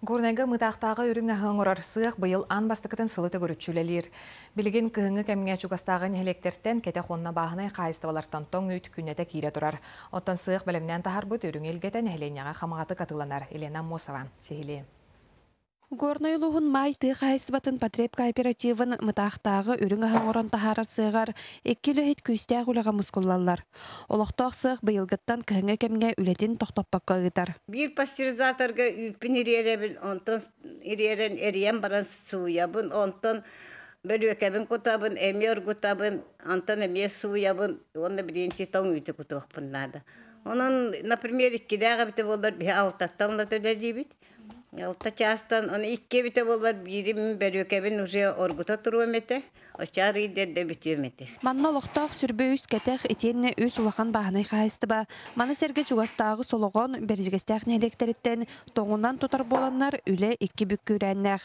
Горнайга Мытаахтааҕы үрүҥ аһы оҥорор сыах быйыл аан бастакытын сылы төгүрүччү үлэлиир. Билигин кыһыҥҥы кэмҥэ чугастааҕы нэһилиэктэртэн кэтэх уонна бааһынай хаһаайыстыбалартан тоҥ үүт күннэтэ киирэ турар. Оттон сыах бэлэмнээн таһаарбыт үрүҥ илгэтэ нэһилиэнньэҕэ хамаҕатык атыыланар. Елена Аммосова, сиһилии. Горнай улууһун Маай тыа хаһаайыстыбатын потребкооперативын Мытаахтааҕы үрүҥ аһы оҥорон таһаарар сыаҕар икки үлэһит күүстээх үлэҕэ мускуллаллар. Олохтоох сыах быйылгыттан кыһыҥҥы кэмҥэ үлэтин тохтоппокко ыытар. Биир пастеризаторга үүппүн ириэрэбин, онтон ириэрэн эрийэн баран сууйабын, онтон бөлүөкэбин кутабын, эмиэ оргутабын, онтон эмиэ сууйабын уонна билигин тоҥ үүтү кутуохпун наада. Онон, например, иккилээх эбитэ буоллар биһи алтаттан ыла үлэлиибит. Алта чаастан, ону икки эбитэ буоллар биирим бөрүөкэбин уже оргута туруом этэ, оччо арыый да эрдэ бүтүөм этэ. Манна олохтоох сүрбэ үс кэтэх итиэннэ үс улахан бааһынай хаһаайыстыба, маны сэргэ чугастааҕы Солоҕон, Бэрдьигэстээх нэһилиэктэриттэн тоҥунан тутар буоланнар үлэ икки бүк күүрээннээх.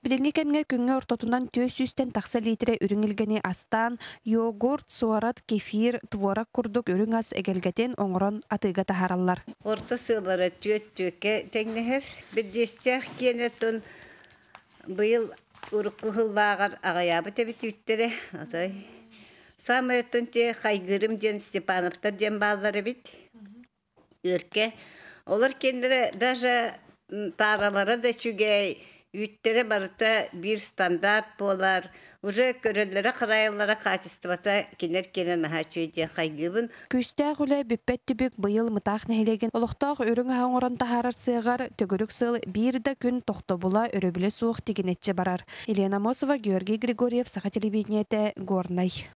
Билиҥҥи кэмҥэ күҥҥэ ортотунан 400-тэн тахса лиитирэ үрүҥ илгэни астаан, йогурт, суорат, кефир, творог курдук үрүҥ ас эгэлгэтин оҥорон атыыга таһаараллар. Орто сыалара түөрт түөккэ тэҥнэһэр. Бирдиэстээх киэнэтин быйыл урукку сыллааҕар аҕыйаабыт эбит үүттэрэ. Отой саамай оттон те хайгыырым диэн Степановтар диэн бааллар эбит. Үөркэ. Олор киэннэрэ даже тааралара да үчүгэй, үүттэрэ барыта биир стандарт буолар. Уже көрөллөрө-харайаллара качествота кинилэр киэнэ наһаа үчүгэй диэн хайгыыбын. Күүстээх үлэ бүппэт түбүк быйыл Мытаах нэһилиэгин олохтоох үрүҥ аһы оҥорон таһаарар сыаҕар төгүрүк сыл биир да күн тохтобула, өрөбүлэ суох тигинэччи барар. Елена Аммосова, Георгий Григорьев, Саха телевидениетэ, Горнай.